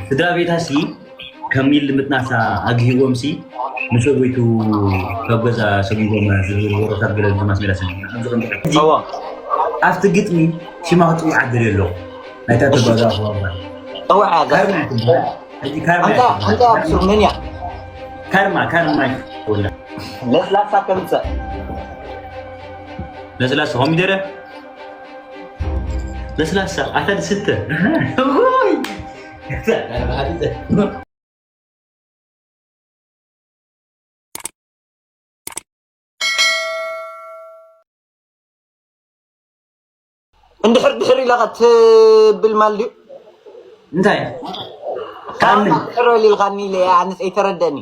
ስድራ ቤታሲ ከም ኢል ምጥናሳ ኣግሂቦምሲ ንሰበይቱ ካብ ገዛ ሰጒጎማ ዝብል ወረታት ገለ ዝማስመላ ሰሚዕና። ኣብዚ ከምዚ ሕጂ እዋ። ኣብቲ ግጥሚ ሽማ ክጽውዓ ገለ ኣሎ። ናይታ ተጓዛ ክዋባ። ጠውዓ እዛ። ካርማ ትበሃል። ሕጂ ካርማ ኣንታ ትበሃል። ኣንታ ኣብሱር መን እያ? ካርማ፣ ካርማ ይወላ። ለስላሳ ከምፀእ። ለስላሳ ኮሚደረ። ለስላሳ ኣታ ስተ። ወይ። እንድሕር ድሕር ኢላ ትብል ማል ድዩ? እንታይ? ካርማ ድሕር በል ኢልካኒ ኢለ ኣነስ ኣይተረደእኒ።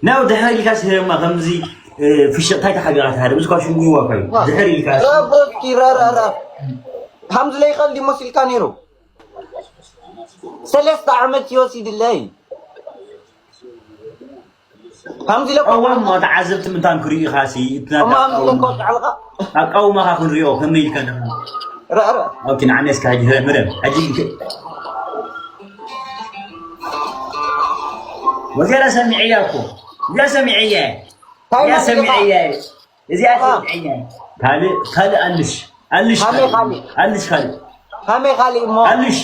ናው ድሕር ኢልካ ሲሄማ ከምዚ ፍሽቕታይ ተሓቢራ ትሃደ ምስ ኳሽንጉዋ ኮይኑ ድሕር ኢልካ ረብረብኪ ረረረ። ሃምዚ ለይኸል ዲሞስ ኢልካ ነይሩ። ሰለስተ ዓመት ይወሲድለይ። ሃምዚ ለኮ እዋን ሞ ተዓዘብቲ ምንታን ክርእዩ ኢኻ ሲ እሞ ሃምዚ ለኮ ጣዕልካ ኣቃውማኻ ክንሪኦ ከመይ ኢልካ ንኻ ረረ። ኦኬ ንዓነስ ካጂ መደም ሕጂ ወዚያራ ሰሚዐያ እኮ እዚያ ሰሚዐያ እዚያ ሰሚዐያ እዚኣ ሰሚዐያ ካልእ ካልእ ኣልሽ ኣልሽ ካመይ ካልእ? ኣልሽ ካልእ ካመይ ካልእ እሞ ኣልሽ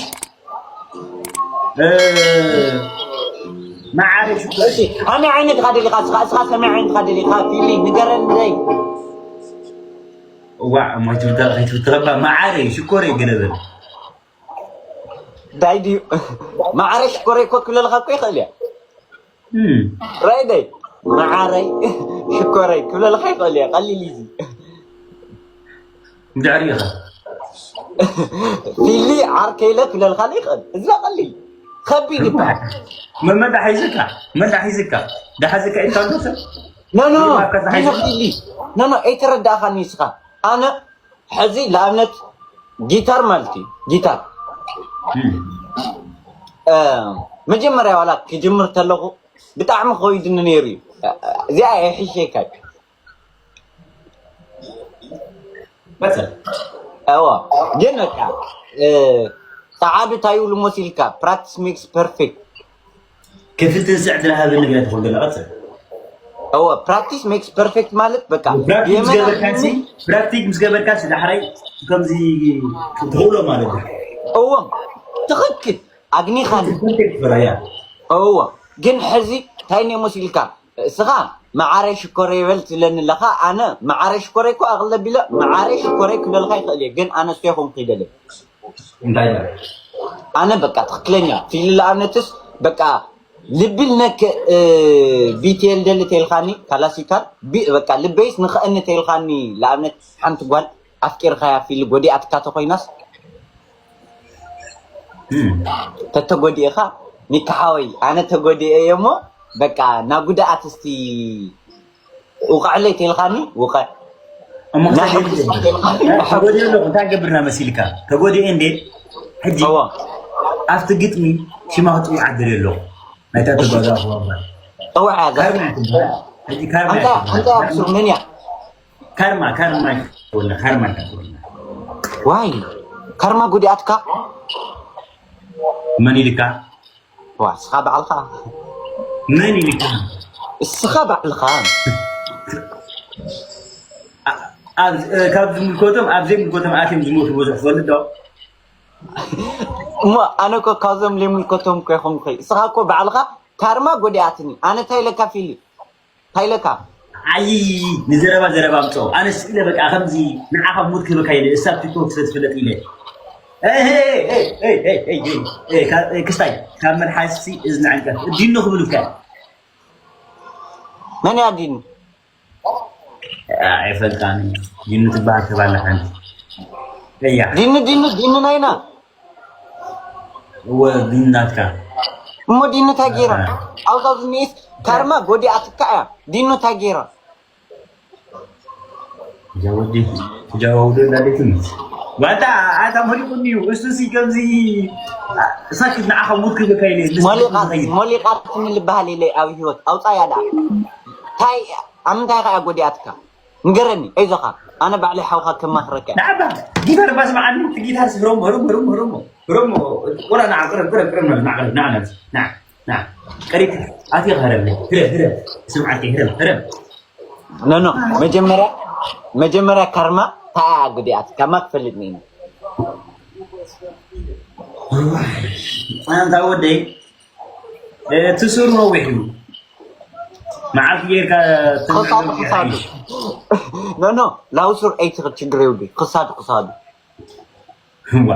እ፣ መዓረ ሽኮር እሺ፣ ከመይ ዓይነት ኢኻ ደሊኻ? እስኻ እስኻ ከመይ ዓይነት ኢኻ ደሊኻ? ፊሊ ንገረኒ ዘይ እዋ እሞ ትብዳ ከይትብትረባ መዓረ ሽኮር ገለበል ዳይ ድዩ? መዓረ ሽኮረ እኮ ክብለልካ እኮ ይኽእል እያ። እም፣ ራይደይ መዓረይ ሽኮረይ ክብለልካ ይኽእል እያ። ቀሊል እዩ። ድሕሪ ኢኻ ፊሊ ዓርከይ ኢለ ክብለልካ ይኽእል። እዚ ቀሊል ከቢድ ይበሃል። መመዳ ሒዝካ መዳ ሒዝካ ዳሓዝካ ኢልካ ኣሎ ሰብ ኖ ኖ ይባካ ዝሓይሽ- ፊሊ ኖ ኖ ኣይተረዳእኻኒ እስኻ። ኣነ ሕዚ ንኣብነት ጊታር ማለት እዩ ጊታር እም፣ እ፣ መጀመርያ ዋላ ክጅምር ተለኹ ብጣዕሚ ከይድኒ ነይሩ እዩ። እዚኣ ኣይሕሸካ እዩ። በሰል እዋ ግን በቃ እ፣ ጸዓዱ እንታይ ይብሉ መሲልካ practice makes perfect። ክፍትን ስዕት ረሃብ ንግረ ትኾን ገለ ቀጽል እወ practice makes perfect ማለት በቃ ፕራክቲክ ምስ የመና ገበርካሲ ፕራክቲክ ምስ ገበርካሲ ዳሕራይ ከምዚ ትኽእሎ ማለት እዩ እወ ትኽክል ኣግኒኻኒ ኮንቴክስት በራያ እወ ግን ሕዚ እንታይ እኒኦ መሲልካ እስኻ መዓረይ ሽኮረይ ይበል ትብለኒ ኣለኻ ኣነ መዓረይ ሽኮረይ እኮ ኣቕለቢለ መዓረይ ሽኮረይ ክበልካ ይኽእል እየ ግን ኣነ እሱ ይኹን ክይደለ እንታይ ማለት ኣነ በቃ ትኽክለኛ ፊል ለኣብነትስ በቃ ልብል ነክ ቢቴል ደሊ ተልካኒ ካላሲካል በቃ ልበይስ ንኸእኒ ተልካኒ ለኣብነት ሓንቲ ጓል ኣፍቂርካያ ፊል ጎዲኣትካ ተኮይናስ ተተጎዲእኻ ኒካሓወይ ኣነ ተጎዲኤ እየ እሞ በቃ ናጉዳኣት እስቲ ውቃዕለይ ተልካኒ ውቃዕ እሞ ተጎዲኤ ኣለኹ እንታይ ገብርና መሲልካ ተጎዲኤ እንዴ ሕጂ ኣብቲ ግጥሚ ሽማ ክፅውዓ ገለ ኣለኹ ናይታ ተጓዛ ክዋባ ጠውዓ ካርማ ትበሃል ሕጂ ካርማ ኣንታ ኣንታ ኣብሱር መን እያ ካርማ ካርማ ወላ ካርማ ወላ ዋይ ካርማ ጉዲኣትካ መን ኢልካ ዋ እስኻ ባዕልኻ መን ኢልካ እስኻ ባዕልኻ ካብ ዝምልከቶም ኣብ ዘይምልከቶም ኣትዮም ዝሞቱ ብዙሕ ትፈልጥ ዶ እሞ ኣነ እኮ ካብዞም ዘይምልከቶም እኮ ይኾንኩ እስኻ እኮ ባዕልኻ ካርማ ጎዲኣትኒ ኣነ እንታይ ኢለካ ፊሊ እንታይ ኢለካ ኣይ ንዘረባ ዘረባ ምፅኦ ኣነ ስኢለ በቃ ከምዚ ንዓኻ ሙድ ክህበካ ኢለ እሳብ ቲክቶክ ስለ ትፍለጥ ኢለ ክስታይ ካብ መልሓስሲ እዝኒ ዕንቀፍ ዲኑ ክብሉካ መን እያ ዲኑ ኣይፈልጣን ዲኑ ትበሃል ተባላ ሓንቲ እያ ዲኑ ዲኑ ዲኑ ናይና እወ ዲኑ ናትካ እሞ ዲኑ እንታይ ገይራ ኣብዛ ዝኒኤስ ካርማ ጎዲኣትካ እያ ዲኑ እንታይ ገይራ እዛ ወዲ ትጃዋውዶ እንዳደትምት ዋታ ኣታ መሪቁኒ እዩ እሱ ሲ ከምዚ ሳክት ንዓኻ ሙድ ክብካ ኢለ ሞሊቃት ሞሊቃት ምን ልበሃል ኢለ ኣብ ህይወት ኣውፃያ ዳ እንታይ ኣብ ምንታይ ከኣ ጎዲኣትካ ንገረኒ ኣይዞኻ ኣነ ባዕለይ ሓውካ ከማኽረካ ንዓባ ጊታር ባስማዓኒ እቲ ጊታር ስህሮም ህሩም ህሩም ህሩም ብረሞ ወላ ንዓ ቅረብ ቅረብ ቅረብ ንበል ንዓ ቅረብ ንዓ ንበል ንዓ ንዓ ቀሪብ ኣቲ ኸረብ ህረብ ህረብ ስምዓት ህረብ ህረብ ኖ ኖ መጀመርያ መጀመርያ ካርማ ታኣ ጉዲኣት ካማ ክፈልጥ ነይና ኣንታ ወደይ እቲ ሱር ነዊሕ እዩ መዓልቲ ጌርካ ክሳዱ ክሳዱ ኖ ኖ ላውሱር ኤይቲ ችግር የብሉ ክሳዱ ክሳዱ እዋ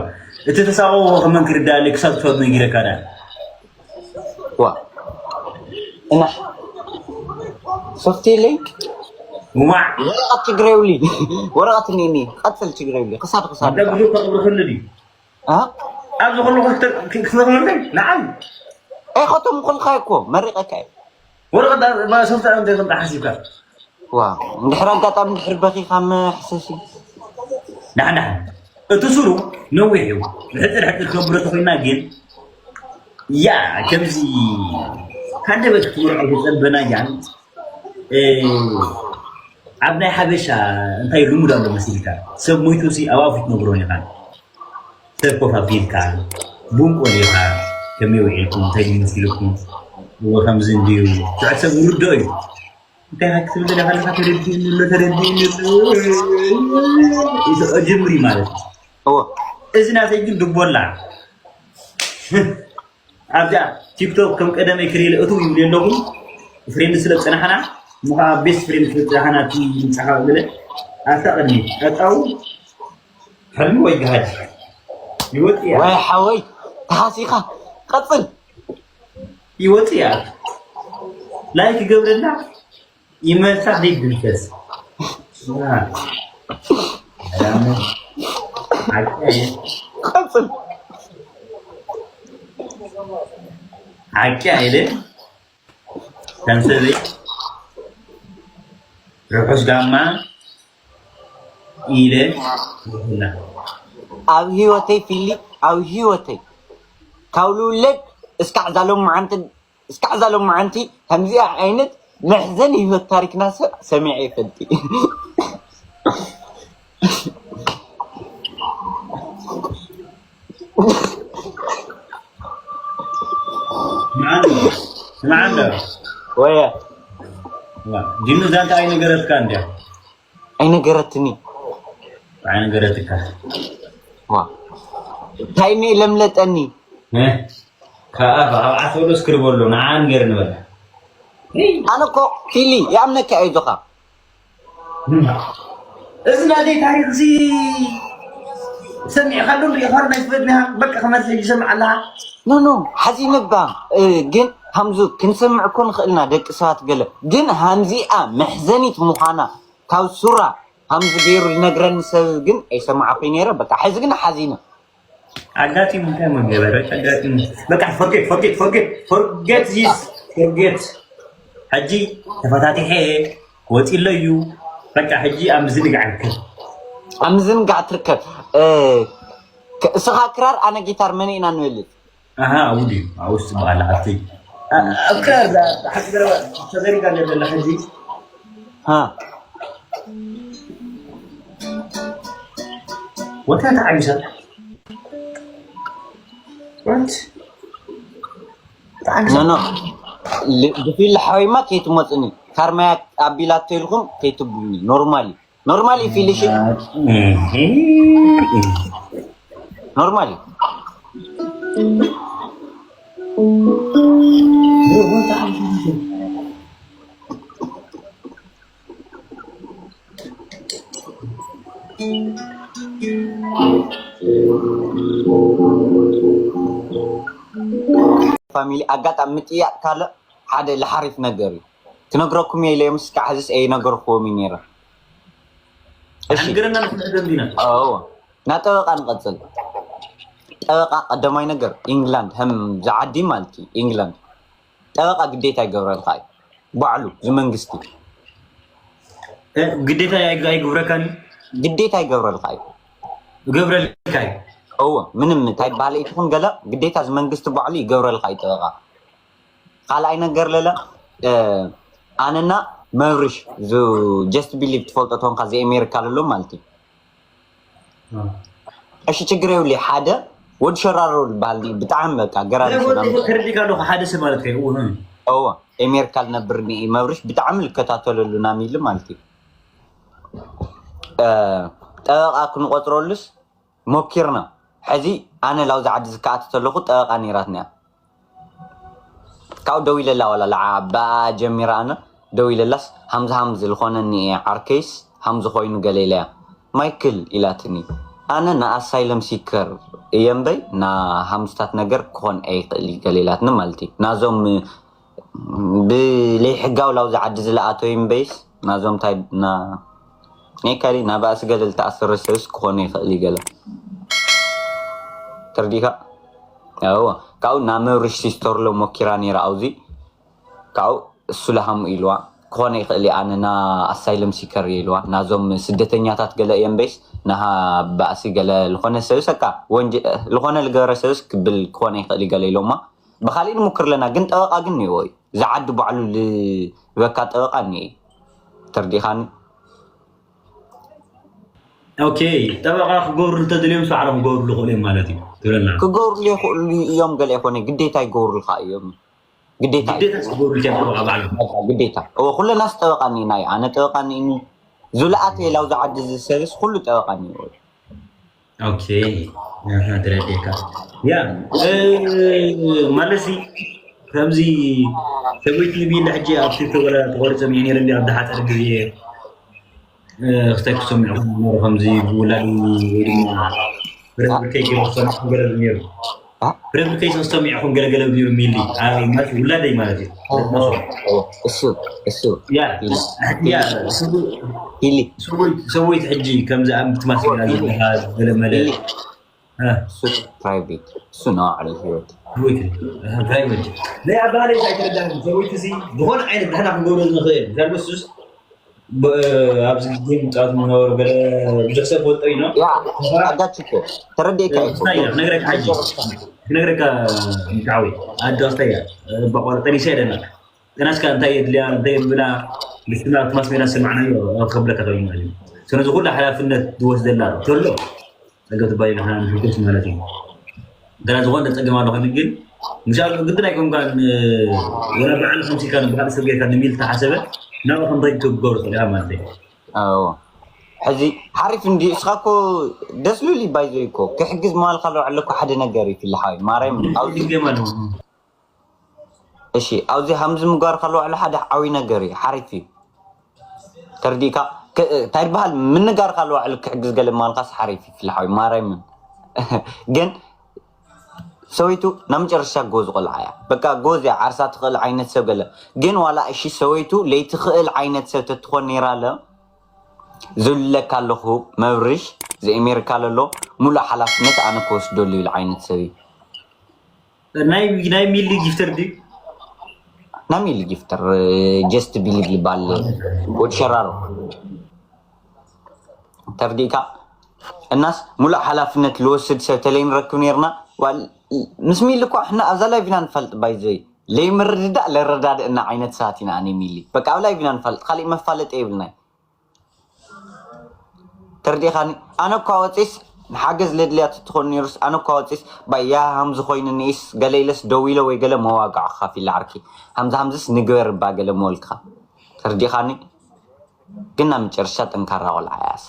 እቲ ተሳቆ ከመን ክርዳእ ክሳብ ትፈት ነጊረካ ዳ ዋ እና ሶፍቲ ለይ ዋ ወረቀት ችግር የብሉ ወረቀት ኔኒ ቀጽል ችግር የብሉ ክሳድ ክሳድ እንደ ብዙ ከብሩ ክልል እዩ አ ኣብዚ ኩሉ ክትመክረልከ ንዓይ ኤ ኸቶም ኩልካ እኮ መሪቀካ እዩ ወረቀት ሶፍቲ እንተ ከም ሓሲብካ ዋ እንድሕር ኣጋጣሚ እንድሕር በኺኻ መሕሰሲ ዳሕዳሕ እቲ ሱሩ ነዊሕ እዩ ብሕፅር ሕፅር ክነብሮ ተኮይና ግን ያ ከምዚ ሃንደበት ክትምርዖ ዝፀበና ያን ኣብ ናይ ሓበሻ እንታይ ልሙድ ኣሎ መሲልካ ሰብ ሞይቱ ሲ ኣብ ኣፉ ትነግሮ ኢኻ ሰብ ኮፍ ኣቢልካ ቡን ቆሊኻ ከመይ ውዒልኩም እንታይ ድዩ መሲልኩም እዎ ከምዚ እንድዩ ትዕሰብ ውርዶ እዩ እንታይ ክትብል ዘለካ ኣለካ ተረዲእኒ ኣሎ ተረዲእኒ ኣሎ ጅምሪ ማለት እዩ እዎ እዚ ናተይ ግን ድቦላ ኣብዛ ቲክቶክ ከም ቀደመይ ክሪል እቱ ይብል ኣለኹ ፍሬንድ ስለ ዝፀናሕና ምኻ ቤስት ፍሬንድ ስለ ዝፀናሕና እቲ ምፃኻ ገለ ኣብታ ቅድሚ ቀጣው ሕልሚ ወይ ገሃድ ይወጥ እያ ወይ ሓወይ ተሃሲኻ ቀፅል ይወጽእ እያ ላይክ ገብረላ ይመልሳ ዘይት ድምሰስ ሓቂ ኣይደ ተንሰበይ ርሑስ ጋማ ኢለ ይብላ ኣብ ህይወተይ ፊሊ ኣብ ህይወተይ ካብ ልውለድ እስካዕ ዛሎም መዓንቲ እስካዕ ዛሎም መዓንቲ ከምዚኣ ዓይነት መሕዘን ህይወት ታሪክና ሰብ ሰሚዐ ይፈልጥ ስምዓኒ ስምዓኒ ወየ ዲኑ ዛንታ ኣይነገረትካ እንድያ ኣይነገረትኒ ኣይነገረትካ ዋ እንታይ ኒ ለምለጠኒ እ? ከዓ ብኣርባዕተ ወሎ ስክሪብ ኣሎ ንዓን ገይር ንበላ ኣነ እኮ ፊሊ ይኣምነካ እየ ዞኻ እዚ ናተይ ታሪክ እዚ ሰሚዕካሉ ሪኢኻሉ ናይ ስበድና በቃ ከመት ሕጂ ሰምዓላ ኖ ኖ ሓዚንባ እ፣ ግን ሃምዙ ክንሰምዕ እኮ ንኽእልና ደቂ ሰባት ገለ ግን ሃምዚኣ መሕዘኒት ምዃና ካብ ሱራ ሃምዚ ገይሩ ዝነግረኒ ሰብ ግን ኣይሰማዕኹ ነይረ በቃ ሕዚ ግን ሓዚነ ኣጋጢሙ እንታይ መገበረ ኣጋጢሙ በቃ forget forget forget forget this forget ሕጂ ተፈታቲሐ ወፂሎ እዩ በቃ ሕጂ ኣብ ምዝንጋዕ ይርከብ ኣብ ምዝንጋዕ ትርከብ እ፣ ከ- እስኻ ክራር ኣነ ጊታር መን ኢና ንበልፅ ኣሃ ኣብኡ ድዩ ኣብኡ ውስጥ በዓል ሓፍተይ ኣብ ክራር ሓንቲ ገረባ ተዘሪጋ ዘላ ሕጂ ሃ ወታ ተዓቢሳ What? ኖ ኖ ል- ብፊል ሓወይማ ከይትመፅኒ ካርማያ ኣቢላቶ ኢልኩም ከይትብሉኒ ኖርማል እዩ ኖርማል እዩ ፊልሽ ኖርማል እዩ ፋሚሊ ኣጋጣሚ ምጥያቅ ካልእ ሓደ ለሓሪፍ ነገር እዩ ክነግረኩም እየ ኢለዮም ስካዕ ሕዝስ ኣይነገርክዎም እዩ ነይረ እሺ ግርና ንክንሕደም ዲና ኦ ና ጠበቃ ንቀፅል ጠበቃ ቀዳማይ ነገር ኢንግላንድ ከም ዝዓዲ ማለት እዩ ኢንግላንድ ጠበቃ ግዴታ ይገብረልካ እዩ ባዕሉ ዝመንግስቲ ግዴታ ኣይግብረካን ግዴታ ይገብረልካ እዩ እገብረልካ እዩ እዎ ምንም እንታይ ባህሊ ትኹን ገለ ግዴታ ዝመንግስቲ ባዕሉ ይገብረልካ እዩ ጠበቃ ካልኣይ ነገር ለለ ኣነና መብርሽ ጀስት ቢሊቭ ትፈልጦ ተንካ ዘይ ኣሜሪካ ለሎ ማለት እዩ እሺ ችግር የብሉ ሓደ ወዲ ሸራሮ ዝበሃል ብጣዕሚ በቃ ገራሚ ሰላም። ከረዲካ ኣለኹ ሓደ ሰብ ማለት ከ እወ፣ ኤሜሪካ ልነብር እኒኤ መብርሽ ብጣዕሚ ልከታተለሉ ናሚሊ ማለት እዩ። ጠበቃ ክንቆፅረሉስ ሞኪርና። ሕዚ ኣነ ላውዚ ዓዲ ዝከኣት ተለኹ ጠበቃ ነይራትና እያ። ካብኡ ደው ኢለላ ዋላ ለዓ ብኣ ጀሚራ ኣነ ደው ኢለላስ ሃምዚ ሃምዚ ዝኾነኒ እየ ዓርከይስ ሃምዚ ኮይኑ ገለ ኢለያ። ማይክል ኢላትኒ። ኣነ ንኣሳይለም ሲከር እየ እምበይ ና ሃምዝታት ነገር ክኾን ኣይኽእል እዩ ገለ ኢላትኒ ማለት እዩ። ናዞም ብለይሕጋዊ ላውዚ ዓዲ ዝለኣተው እምበይስ ናዞም ታይ ና ናይ ካሊ ናባእሲ ገለ ዝተኣሰረ ሰብስ ክኾነ ይኽእል እዩ ገለ ተርዲካ። እዎ ካብኡ ናብ መብርሽ ሲስተርሎ ሞኪራ ነይራ ኣብዚ ካብኡ እሱ ለሃሙ ኢልዋ ክኾነ ይኽእል እዩ ኣነ ና ኣሳይለም ሲከር ኢልዋ ናዞም ስደተኛታት ገለ እዮም በይስ ናሃ ባእሲ ገለ ዝኾነ ሰብስ በቃ ወንጀ ዝኾነ ልገበረ ሰብስ ክብል ክኾነ ይኽእል እዩ ገለ ኢሎማ ብኻሊእ ንሞክር ኣለና ግን ጠበቃ ግን እኒኦ እዩ ዝዓዲ ባዕሉ ልበካ ጠበቃ እኒኦ እዩ ተርዲኻኒ ኦኬ ጠበቃ ክገብሩ እንተደልዮም ሳዕሮም ክገብሩ ዝኽእሉ እዮም ማለት እዩ ትብለና ክገብሩ ይኽእሉ እዮም ገለ ይኮነ ግዴታ ይገብሩልካ እዮም ግዴታ ግዴታ ክገብሩ እዮም ጠበቃ ባዕሎም ግዴታ እወ ኩለናስ ጠበቃ እኒና እዩ ኣነ ጠበቃ እኒኒ ዝለኣተ የላው ዝዓዲ ዝሰብስ ኩሉ ጠበቃ እኒዎ እዩ ኦኬ ኣሃ፣ ተረዲእካ ያ እ፣ ማለትሲ ከምዚ ሰበይቲ ንቢላ ሕጂ ኣብ ቲክቶክ ወላ ተቆሪፀ ሚያ ነይረ እንዲ ኣብ ዝሓፀረ ግዜ እ፣ ክስታይ ክሰምዑ ነሩ ከምዚ ብውላድ ወይ ድማ ብረብርከይ ገለ ክሰምዑ ገለ ነይሩ ብረብርከይ ሰምዑ ገለገለ ነይሩ ሚሊ ማለት ውላደይ ማለት እዩ እሱ እሱ ያ ያ ሰበይቲ ሕጂ ከምዚ ኣብ ትማስላ ዘለካ ዘለመለ ፕራይቬት እሱ ነው ዓለ ህይወት ናይ ኣባህለይ ኣይተረዳን ሰበይቲ እዚ ዝኾነ ዓይነት ድሕና ክንገብሮ ንኽእል ዛልበሱስ ኣብዚ ግዜ ምፃወት ምነበሩ ገለ ብዙሕ ሰብ ፈልጦ እዩ ነው ኣጋች እኮ ተረዲእካ ክነግረካ ሕጂ ክነግረካ ምትዓዊ ኣዲ ኣስተያ ባቋርጠ ሊሰ ደና ገና እስካ እንታይ የድልያ እንታይ የብላ ምስና ኣብቲ ማስሜዳ ዝሰማዕናዮ ክብለካ ተሪማ እዩ ስለዚ ኩሉ ሓላፍነት ዝወስደላ ተሎ ጸገብ ትባይ ንሕና ንሕጎስ ማለት እዩ ገና ዝኾነ ጸገም ኣሎ ከዚ ግን ምሻሉ ግድን ኣይኮንካን ወላ በዓል ከምሲካ ንበዓል ሰብ ጌርካ ንሚል ተሓሰበ ናብ ከምታይ ትገብር ጸጋ ማለት እዩ ሕዚ ሓሪፍ እንዲ እስኻ እኮ ደስ ሉል ይባይዘ እኮ ክሕግዝ መዋልካ ለውዕለ እኮ ሓደ ነገር ይፍልሓዊ ማርያም ኣብዚ ገማ እሺ ኣብዚ ሃምዚ ምጓር ከለዋ ዕለ ሓደ ዓብይ ነገር እዩ ሓሪፍ እዩ ተርዲእካ እንታይ ዝበሃል ምንጋር ከለዋ ዕለ ክሕግዝ ገለ ማልካስ ሓሪፍ እዩ ፍልሓዊ ማርያምን ግን ሰበይቱ ናብ መጨረሻ ጎዝ ቆልዓ እያ በቃ ጎዝ እያ ዓርሳ ትኽእል ዓይነት ሰብ ገለ ግን ዋላ እሺ ሰበይቱ ለይትኽእል ዓይነት ሰብ ተትኾን ነይራ ለ ዝብለካ ኣለኹ መብርሽ ዘኤሜሪካ ለሎ ሙሉእ ሓላፍነት ኣነ ክወስደሉ ይብል ዓይነት ሰብ እዩ ናይ ናይ ሚሊ ጊፍተር ድዩ ናይ ሚሊ ጊፍተር ጀስት ቢሊቭ ይባል ወዲ ሸራሮ ተርዲእካ እናስ ሙሉእ ሓላፍነት ልወስድ ሰብ ተለይ ንረክብ ነርና ምስ ሚሊ እኳ ሕና ኣብዛ ላይቭ ኢና ንፈልጥ ባይዘይ ለይምርድዳእ ለረዳድእና ዓይነት ሰባት ኢና ኣነ ሚሊ በቃ ኣብ ላይቭ ኢና ንፈልጥ ካሊእ መፋለጢ የብልናይ ተርዲኻኒ ኣነ እኳ ወፂስ ንሓገዝ ለድልያ ትትኾን ነይሩስ ኣነ እኳ ወፂስ ባያ ሃምዚ ኮይንኒስ ገለ ኢለስ ደው ኢለ ወይ ገለ መዋጋዕ ካፊላ ዓርኪ ሃምዚ ሃምዝስ ንግበር እባ ገለ መወልካ ተርዲኻኒ ግን ናብ መጨረሻ ጠንካራ ቆልዓ ያሳ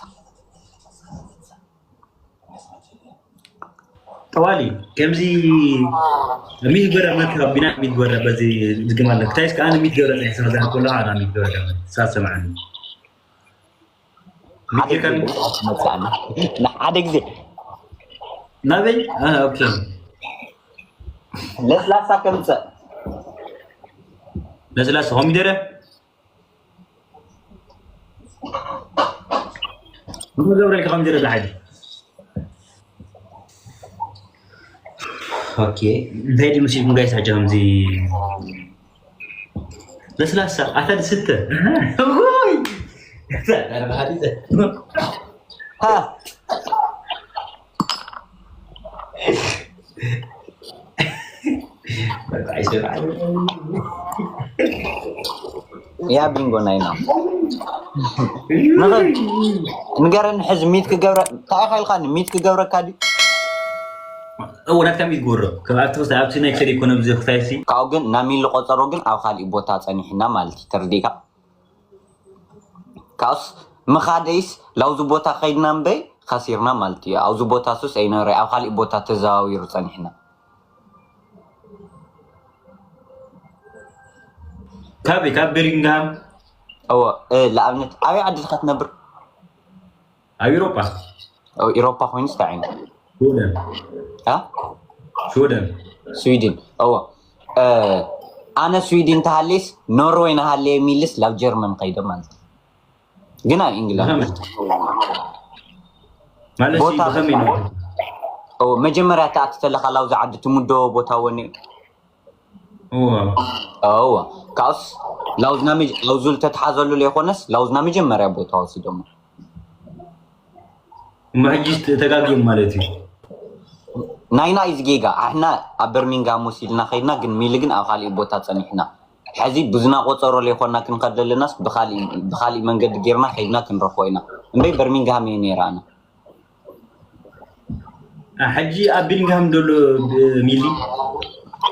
ጠዋሊ ከምዚ ሚት ጎረ መካ ቢና ሚት ጎረ በዚ ዝግማለ ክታይስ ከኣ ሚት ጎረ ናይ ሰማዛ ኮላ ኣና ሚት ጎረ ሳሰማዓኒ ሓደ ግዜ ናበይ ኦኬ ለስላሳ ከምፀእ ለስላሳ ኮሚደረ ገብረልካ ከምዚ ረዳ ሓጂ ኦኬ እንታይ ድዩ መሲልኩም ጋይስ ሓጂ ከምዚ ለስላሳ ኣታ ድስተ ያ ቢንጎ ናይ ነው ንገረኒ ሕዚ ሚት ክገብረ እንታይ ኢልካ ኢልካኒ ሚት ክገብረካ ድዩ እወ ናትካ ሚት ግበሮ። ከም ኣብቲ ክስታ ኣብቲ ናይ ክሰድ ኢኮኖሚ ዝኽታይሲ። ካብኡ ግን ናሚሊ ቆጸሮ ግን ኣብ ካሊእ ቦታ ጸኒሕና ማለት እዩ። ተረዲእካ? ካብኡስ ምኻደይስ ላውዚ ቦታ ከይድና እምበይ ከሲርና ማለት እዩ። ኣብዚ ቦታ ሱስ ኣይነበረ ኣብ ካሊእ ቦታ ተዘዋዊሩ ጸኒሕና። ካበይ ካብ ቤሪንግሃም? እወ ንኣብነት ኣበይ ዓዲ ኢኻ ትነብር? ኣብ ኤሮጳ። ኢሮፓ ኮይኑስ እንታይ ዓይነት? ሽወደን። ሽወደን። ስዊድን። እዎ ኣነ ስዊድን ተሃልየስ ኖርወይ ናሃለየ ሚልስ ላብ ጀርመን ከይደ ማለት እዩ። ግን ኣብ ኢንግላንድ ማለት ቦታ ብኸመይ ነው? መጀመርያ ተኣቲ ተለካ ላውዚ ዓዲ ትምደቦ ቦታ ወኒ እዎ እዎ ካብስ ላውዝና ላውዙ ልተተሓዘሉ ለይኮነስ ላውዝና መጀመርያ ቦታ ወሲዶሞ እማ ሕጂ ተጋግዮም ማለት እዩ። ናይና እዩ ዝጌጋ ኣሕና ኣብ በርሚንግሃም ወሲድና ከይድና ግን ሚሊ ግን ኣብ ካሊእ ቦታ ፀኒሕና ሕዚ ብዙና ቆፀሮ ለይኮና ክንከድ ዘለናስ ብካሊእ መንገዲ ጌርና ከይድና ክንረክቦ ኢና እምበይ በርሚንግሃም እየ ነይረ ኣነ ሕጂ ኣብ ቢርሚንግሃም ዘሎ ሚሊ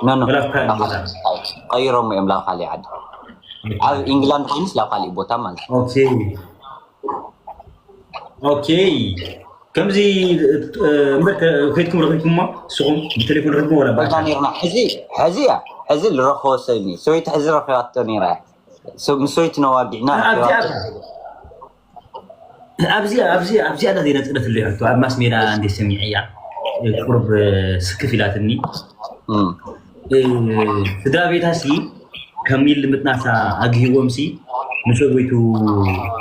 ነኖ ወላ እኳ ቦታ ቀይሮም እዮም ላብ ካሊእ ዓዲ ኣብ ኢንግላንድ ኮይኑስ ላብ ካሊእ ቦታ ማለት እዩ ኦኬ ኦኬ ከምዚ እምበር ከይድኩም ረኺብኩሞ ንስኹም ብቴሌፎን ረኺብኩም ወላ በዛ ብኣካል ነርና ሕዚ ሕዚ እያ ሕዚ ልረክቦ ሰብ እዩ ሰበይቲ ሕዚ ረኪባቶ ነይራ እያ ሰብ ምስ ሰበይቲ ነዋጊዕና ኣብዚኣ ረኪባቶ ኣብዚ ኣብዚ ኣብዚ ኣዳ ዜና ጽነት ኣሎ ይሕቶ ኣብ ማስ ሜዳ እንደ ሰሚዐያ ቁርብ ስክፍ ኢላትኒ እም። ስድራ ቤታሲ ካብ ሚል ምጥናሳ ኣግሂቦምሲ ንሰበይቱ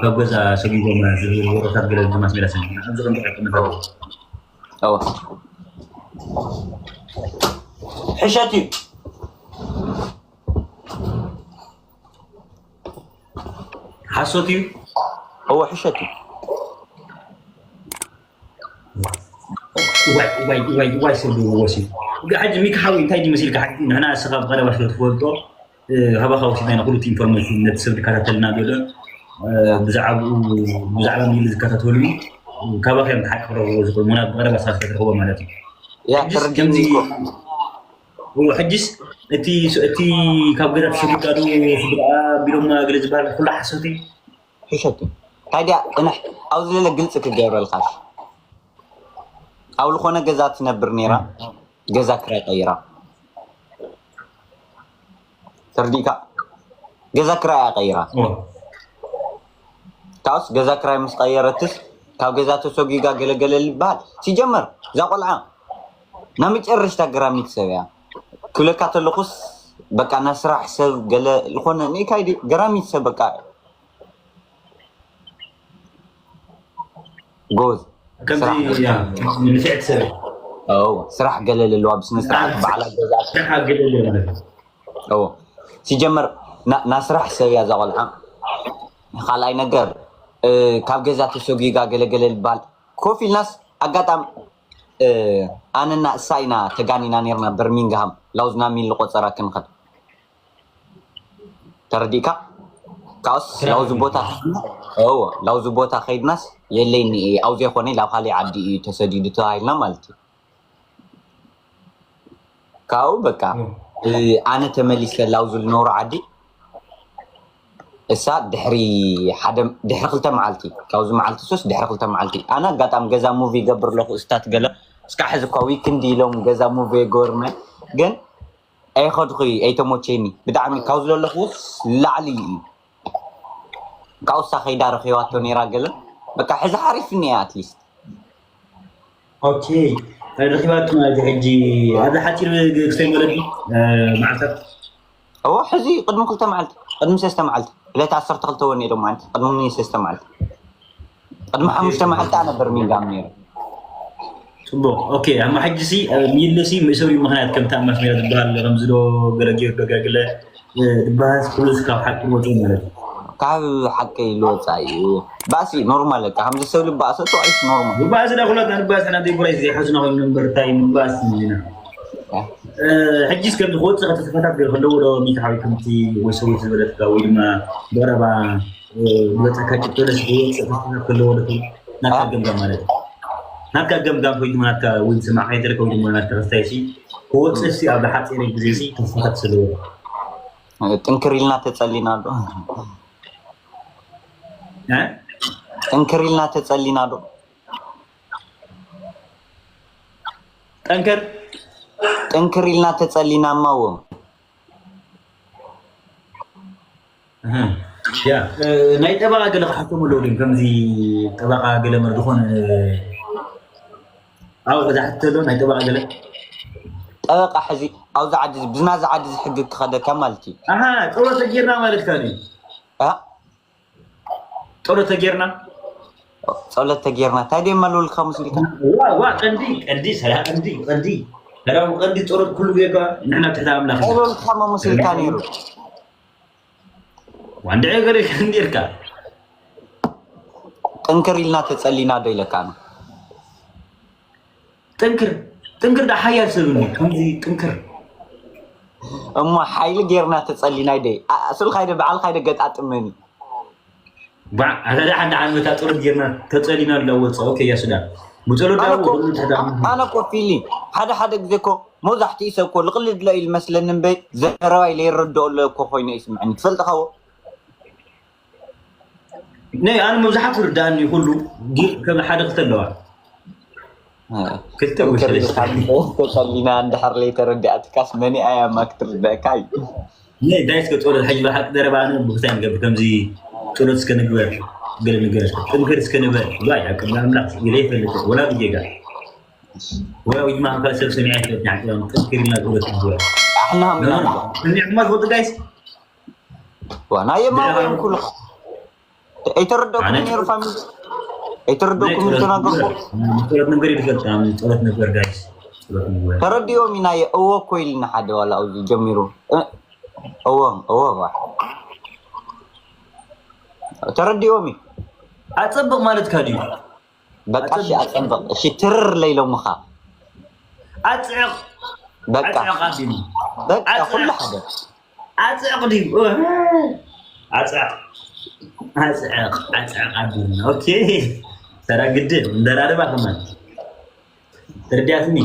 ካብ ገዛ ሰጊጎም ዝብል ወረታት ገለ ማስ ሜዳ ሰሚዐ ኣብዚ ከም ተቀጥመታ እወ ሕሸት እዩ ሓሶት እዩ እወ ሕሸት እዩ ዋይ ዋይ ዋይ ዋይ ሰብ ደዎ ወሲ ሕጂ ሚካ ሓዊ እንታይ ድመሲልካ ሓቂ ንሕና እስኻ ብቐረባ ስለ ትፈልጦ ካባኻ ወሲድና ኢና ኩሉ ኢንፎርሜሽን ነቲ ሰብ ዝከታተልና ዘሎ ብዛዕባኡ ብዛዕባ ሚል ዝከታተሉ እዩ ካባኻ እዮም ሓቂ ክረኽብዎ ዝኽእሉ ምና ብቐረባ ስኻ ትረኽቦ ማለት እዩ ያ ሕጅስ ተረዲእኒ ከምዚ እኮ እዎ ሕጅስ እቲ እቲ ካብ ገዛ ተሰዲድካ ዶ ስድራ ቢሎማ ገለ ዝበሃል ኩሉ ሓሶት እዩ ሕሸት እዩ ታዲያ ቅንሕ ኣብዚ ለለ ግልፂ ክገብረልካሽ ኣብ ዝኾነ ገዛ ትነብር ነይራ ገዛ ክራይ ቀይራ ተርዲእካ ገዛ ክራይ እያ ቀይራ እዎ ካብስ ገዛ ክራይ ምስ ቀየረትስ ካብ ገዛ ተሰጒጋ ገለገለ ይበሃል ሲጀመር እዛ ቆልዓ ናብ መጨረሽታ ገራሚት ሰብ እያ ክብለካ ተለኩስ በቃ ናይ ስራሕ ሰብ ገለ ዝኾነ ንኢካይ ድዩ ገራሚት ሰብ በቃ ጎዝ ከምዚ ያ ንፍዕቲ ሰብ ኦ ስራሕ ገለ ለለዋ ብስነ ስርዓት በዓላ ገዛ ስራሕ ገለ ማለት እዩ ኦ ሲጀመር ና- ና ስራሕ ሰብ እያ እዛ ቆልዓ ካልኣይ ነገር እ፣ ካብ ገዛ ተሰጒጋ ገለገለ ልበሃል ኮፍ ኢልናስ ኣጋጣም እ፣ ኣነና እሳ ኢና ተጋኒና ነርና በርሚንግሃም ላውዝና ሚል ቆፀራ ክንኸድ ተረዲእካ ካብስ ላውዚ ቦታ ከይድና እዎ ላውዚ ቦታ ከይድናስ የለይኒ ኣብዚ ኮነ ላብ ካሊእ ዓዲ እዩ ተሰዲዱ ተባሂልና ማለት እዩ ካብኡ በቃ እ፣ ኣነ ተመሊሰ ላውዚ ልነብሮ ዓዲ እሳ ድሕሪ ሓደ ድሕሪ ክልተ መዓልቲ ካብዚ መዓልቲ ሶስ ድሕሪ ክልተ መዓልቲ ኣነ ኣጋጣሚ ገዛ ሙቪ ይገብር ኣለኹ እስታት ገለ እስካ ሕዚ እኳ ዊክንድ ኢሎም ገዛ ሙቪ የገበርና ግን ኣይኸድኹ ኣይተሞቸኒ ብጣዕሚ ካብ ዝለለኹስ ላዕሊ እዩ ካብኡ እሳ ከይዳ ረኺባቶ ነይራ ገለ በቃ ሕዚ ሓሪፍኒ እያ ኣትሊስት ኦኬ ረኺባቱ ማለት እዩ ሕጂ ኣብዚ ሓፂር ክስተይ መለዲ መዓልታት እዎ ሕዚ ቅድሚ ክልተ መዓልቲ ቅድሚ ሰስተ መዓልቲ ዕለት ዓሰርተ ክልተ ወኒ ኢሎም ማለት ቅድሚ ሰስተ መዓልቲ ቅድሚ ሓሙሽተ መዓልቲ ኣነ በርሚንጋም ነይረ ፅቡቅ ኦኬ ኣማ ሕጂ ሲ ሚሉ ሲ መእሰሪ ምክንያት ከምቲ ኣብ ማስሜዳ ዝበሃል ከምዚ ዶ ገለ ገይሩ ዶ ገለ ዝበሃል ኩሉስ ካብ ሓቂ ወፂኡ ማለት እዩ ካብ ሓቂ ልወፃ እዩ ባሲ ኖርማል በቃ ከምዚ ሰብ ልባእሰ ተዋይስ ኖርማል ንባእስ ዳ ኩላትና ንባእስ ሕና ዘይጉራይ ዘይሓዝና ኮይኑ ነበር እንታይ ንባእስ ኢና ሕጂስ ከምዚ ክወፅእ ከተስፋታት ገለ ከለዎ ዶ ሚትሓዊ ከምቲ ወይ ሰዎች ዝበለትካ ወይ ድማ ብቐረባ ዝበፀካ ጭብጦ ደስ ዝወፅእ ተስፋታት ከለዎ ዶ ናታ ገምጋ ማለት እዩ ናትካ ገምጋም ወይ ድማ ናትካ እውን ስማዕ ከይተረከ ወይ ድማ ናትካ ክስታይ ሲ ክወፅእ ሲ ኣብ ሓፂረ ግዜ ሲ ተስፋ ክትስልዎ ጥንክር ኢልና ተጸሊና ዶ እ? ጥንክር ኢልና ተጸሊና ዶ ጠንከር ጥንክር ኢልና ተጸሊና ማዎ እህ፣ ያ እ፣ ናይ ጠበቃ ገለ ክሓቶም ኣለዉ ድም ከምዚ ጠበቃ ገለ መር ዝኾነ እ፣ ኣብኡ ዝሓተሎ ናይ ጠበቃ ገለ ጠበቃ ሕዚ ኣብዚ ዓዲ እዚ ብዝናዚ ዓዲ እዚ ሕጊ ክኸደካ ማለት እዩ ኣሃ ጸሎት ተጌርና ማለት ካኒ እ? ጸሎት ተጌርና ጸሎት ተጌርና እንታይ ደይ መልውልካ ሙስሊካ ዋ ዋ ቀንዲ ቀንዲ ሰላ ቀንዲ ቀንዲ ሰላም ቀንዲ ጸሎት ኩሉ ጌጋ ንሕና ትሕቲ ኣምላኽ ኢና። መልውልካ ሙስሊካ ነይሩ ዋንድዐ ገለ ከንዲርካ ጥንክር ኢልና ተጸሊና ዶ ኢለካ ነው ጥንክር ጥንክር ዳ ሓያል ሰብ እንዲ ከምዚ ጥንክር እሞ ሓይሊ ጌርና ተጸሊናይ ደይ ስልካይ ደ በዓልካይ ደ ገጣጥመኒ ባዕ ኣታ ዳ ሓንቲ ዓመት ጸሎት ጌርና ተጸሊና ኣለዎ ጸ ኦኬ ያ ሱዳን ብጸሎት ኣነ ዳቦ እኮ- ወደሉ ትሕቲ ኣምላኽ ኣነ እኮ ፊሊ ሓደ ሓደ ግዜ እኮ መብዛሕትኡ ሰብ እኮ ልቕልድ ሎ ኢሉ መስለኒ እምበይ ዘረባይ ለይረድኦ ኣሎ እኮ ኮይኑ ይስምዐኒ ትፈልጥኻዎ ናይ ኣነ መብዛሕትኡ ርዳእኒ ኩሉ ጊ- ከም ሓደ ክልተ ኣለዋ ክልተ ወይ ሰለስተ ተጸሊና እንድሕር ለይተረዲኣትካስ መኒኣ ያማ ክትርደእካ እዩ ናይ ዳይስ ከጸሎ ሕጂ ብሓቂ ደረባ ኣነ ብክሳይ ንገብር ከምዚ ጸሎት እስከ ንግበር ገለ ንገር ጥንክር እስከ ንበር ዋይ ኣብ ቅድሚ ኣምላኽ ገለ ይፈልጥ ወላ ብጌጋ ወላ ወይ ድማ ካብ ሰብ ሰሚዐ ይፈልጥ ጥንክር ኢልና ጸሎት ንግበር ኣሕና ምናምን ስሚዕኩማ ትፈልጡ ጋይስ ዋና የማወይም ኩሉ ኣይተረደኩም ነይሩ ፋሚሊ ኣይተረደኩም ዝተናገርኩ ጸሎት ነገር ይፈልጥ ጸሎት ነገር ጋይስ ጸሎት ነገር ተረዲኦም ኢና እየ እወ እኮ ኢልና ሓደ ዋላ ኣብዚ ጀሚሩ እ- እወ እወ ዋ ተረዲኦም እዩ ኣጸብቕ ማለት ካ ድዩ በቃ እሺ ኣጸብቕ እሺ ትርር ለይሎምኻ ኣጽዕቕ በቃ ኣጽዕቕ ኣቢኒ በቃ ኩሉ ሓደ ኣጽዕቕ ድዩ ኣጽዕቕ ኣጽዕቕ ኣጽዕቕ ኣቢኒ ኦኬ ተራ ግድን እንደራርባ ከማን ተረዲኣትኒ